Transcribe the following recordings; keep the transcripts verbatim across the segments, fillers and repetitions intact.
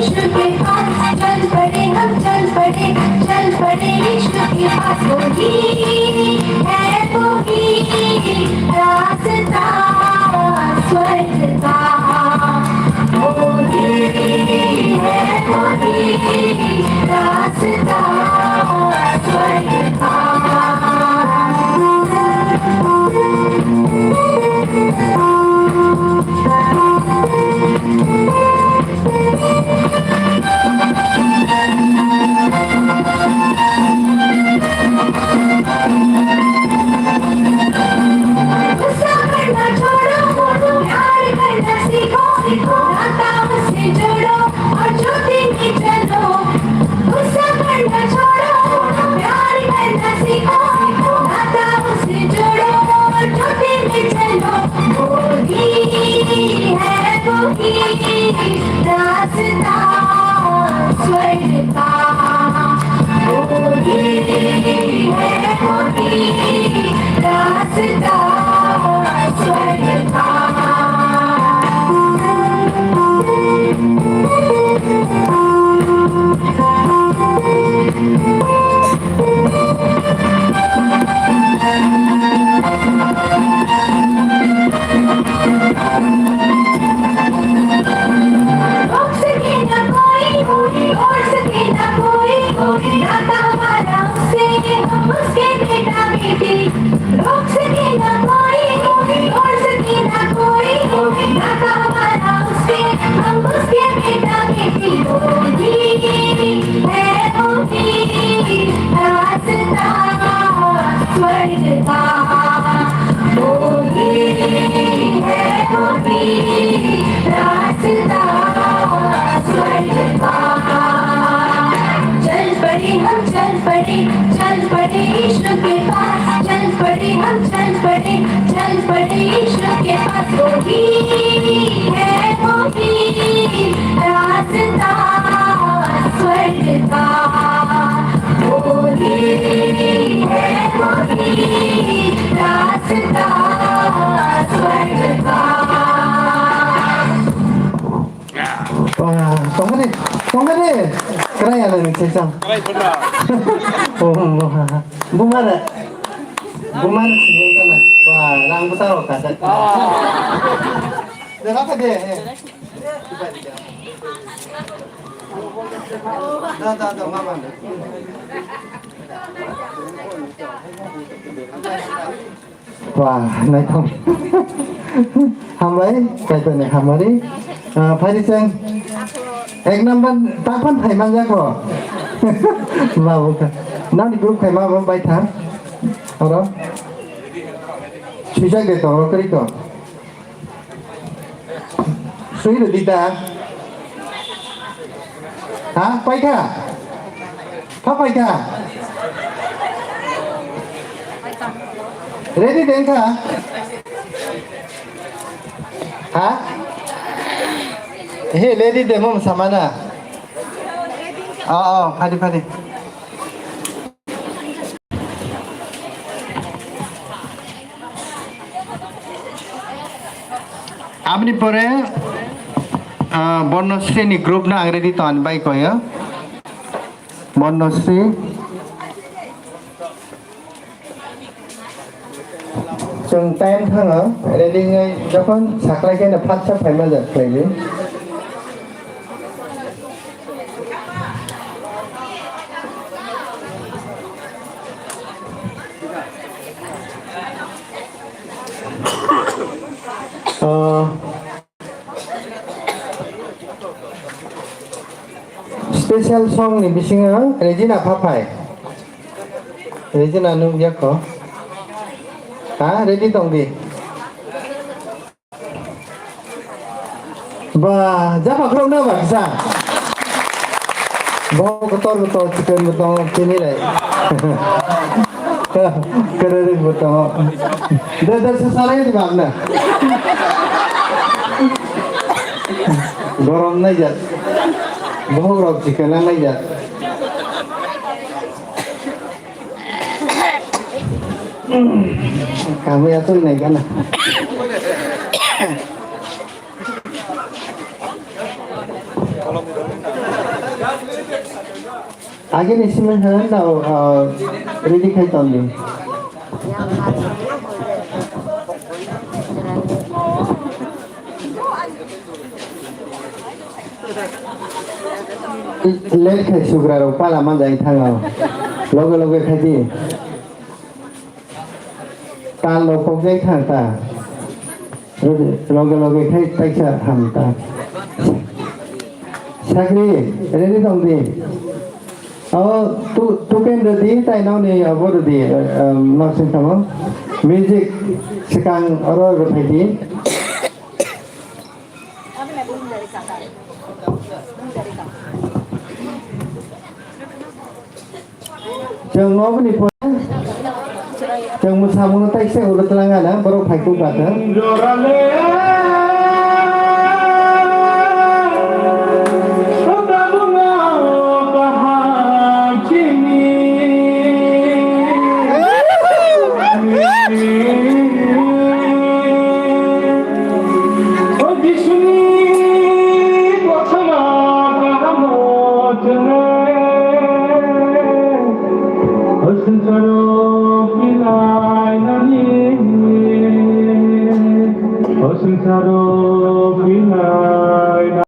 इश्क के पास चल पड़े, हम चल पड़े, चल पड़े इश्क के पास। वही है, वही रास्ता स्वर्ग का। वही है, वही रास्ता स्वर्ग का। गुस्सा करना छोड़ो, प्यार करना सीखो, सीखो, नाता उससे जोड़ो और जो दिन भी चलो। गुस्सा करना छोड़ो, प्यार करना सीखो, सीखो, नाता उससे जोड़ो और जो दिन भी चलो। वो ही है, वो ही रास्ता स्वर्ग का। वो ही है, वो ही रास्ता स्वर्ग का। रोक सके ना कोई, कोई, तोड़ सके ना कोई, कोई, नाता हमारा उससे, हम उसके बेटा बेटी। रोक सके ना कोई, कोई, तोड़ सके ना कोई, कोई, नाता हमारा उससे, हम उसके बेटा बेटी। वो ही है, वो ही रास्ता स्वर्ग का। वो ही है, वो ही रास्ता स्वर्ग का। चल पड़े हम, चल पड़े, चल पड़े ईश्वर के पास। चल पड़े हम, चल पड़े, चल पड़े ईश्वर के पास। वो ही है, वो ही रास्ता स्वर्ग का। वो ही है, वो ही रास्ता स्वर्ग का। Wah, tongkha de, tongkha de. Kwrang ya nang sejam. Oh, bumar, bumar sini kana. Wah, rang besar kata. Dah apa dia? Da, da, da, mama. Wah, naithok. Hambai, kaitorni hamari. Ah, phaidi chwng ek number taphan phai manjak kho. Babu kha. Nani group khai ma bo bai tha. Oro. Swijak de to, oro kri to. Sui rwdi da. Ha, paikha? Pha paikha? Ready de wngkha? Ha? He, ready de, mom samana. Oh, oh, phadi, phadi. Aboni pore, ah, Bornosri ni group no ang ready tong ani bai koyo. Bornosri. Chwng time thango, ready wngwi jokhon saklai khe no phatsa phaima jak khlaidi. Ah, special song ni bisingo Regina Phaphai. Regina nukya kho. Ha, ready tongdi. Ba, japa khulok na ba kisa. Bo kotor kotor chicken bo tongo chini lai. Kererek bo tongo. De de sa sare di bang na. Gorom nai jat. Bohok rok chicken nai jat. Kami atul nai kana. Agini simi hwn da, ah, ready khai tongdi. Late khai sugra rok pala manjai thango. Loge loge khai di. Tal rok kokjai thang ta. Loge loge khai taisa ham ta. Sakri, ready tong di. O, tu, tu pen ready, tai nao ni abo ready, um, no sing tamo. Music sekang oro ro phai di. Chwng nokni pore chwng mwsamungno taisa ulo twlangana borok phaikuk bathang. O Jisuni kothoma kaham o chwnwi, o swngcharo philai nani, o swngcharo philai nani.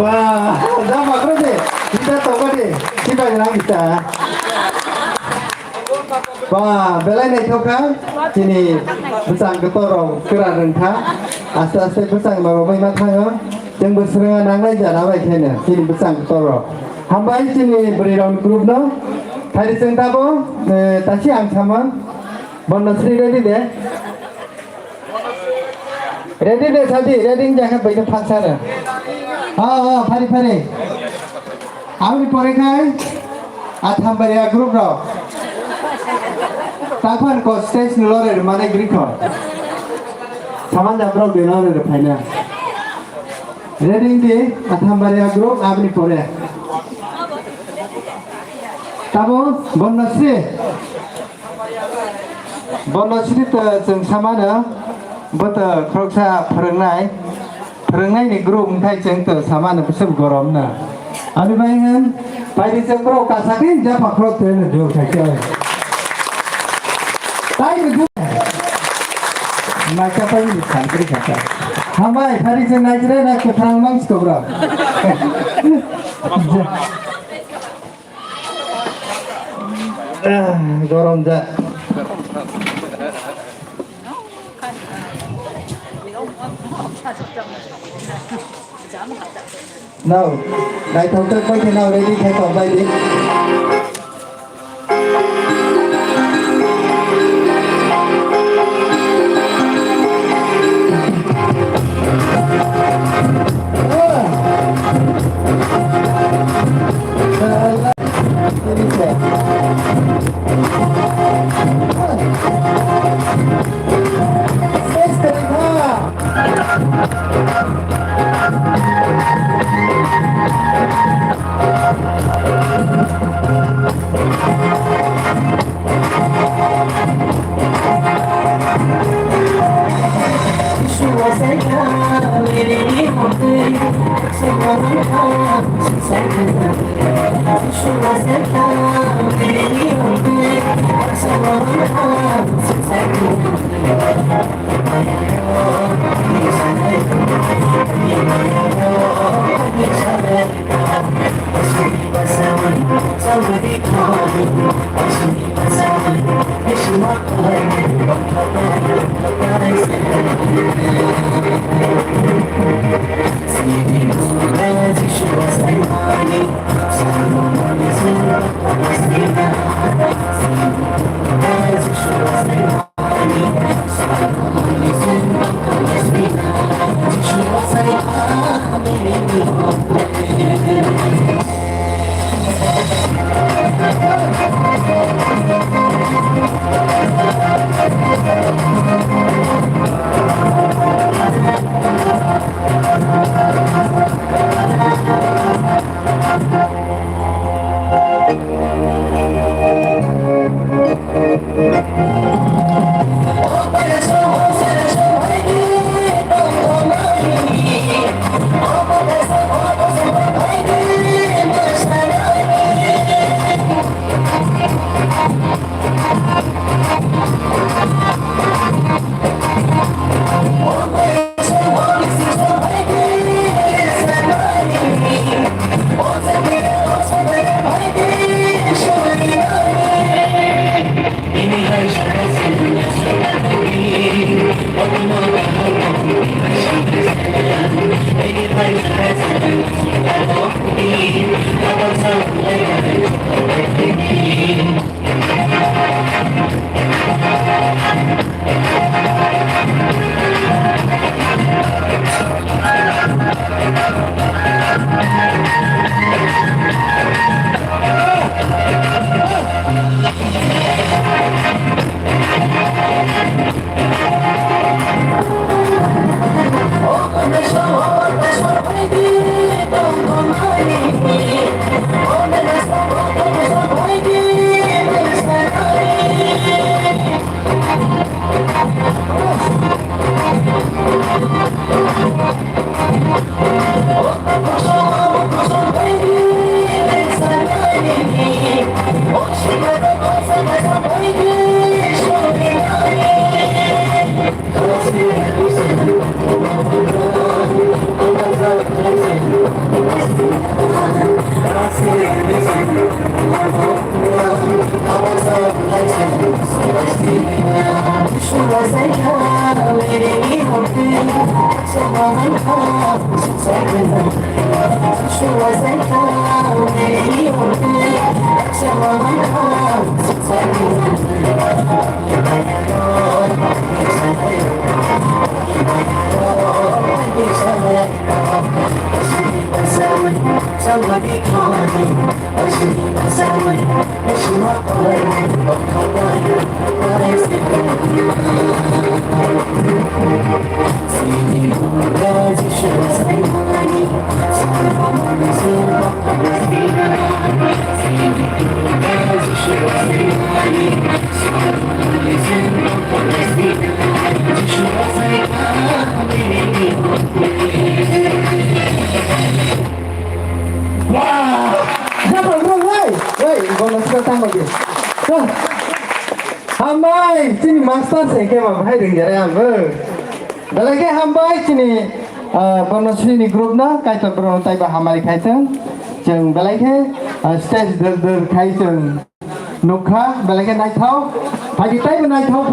Wah, da makro de, kita toka de, kita bilang kita. Ba, belai naithok kha, chini bwsang kotor rok kwran wng kha. Aste aste bwsang ba romwi ma thango. Chwng bo swrwngna nangnai jana bai khaino chini bwsang kotor rok. Hambai chini bwrwi rok group no. Phai chwng tabo, eh, tasi ang sama. Bono sri ready de. Ready de sadi, ready wngya khe bai khe phansano. Oh, oh, phari, phari. Aboni pore khai Athambariya group rok. Takhan ko stage ni lore mane grikho. Saman jam rok de lore phaina. Ready di Athambariya group aboni pore. Tabo Bono sri. Bono sri to chwng samano, bo to khoroksa phwrwngnai, phwrwngnaini group wngthai chwng to samano bwswk goromno. Ani bai hwn, paidi chwng borok kasa khe japha khorok twino jor khai khe. Tai ni group. Mai kapai ni santri kasa. Hambai, phari chwng naijre na kwphrang mang sikobra. Ah, gorom ja. Nao, naithok tok pai khe nao ready khai tong bai di. Wah! Jabal bro, woi! Woi, bono sika tamo di. Tuh. Hambai, chini master se ke ma bhai ring jare ang, bro. Belai khe hambai chini, ah, bono sini group na, kaitor bro taiba hamari khai chwng. Chwng belai khe, ah, stage dur dur khai chwng. Nukha, belai khe naithok. Phaidi taibo naithok.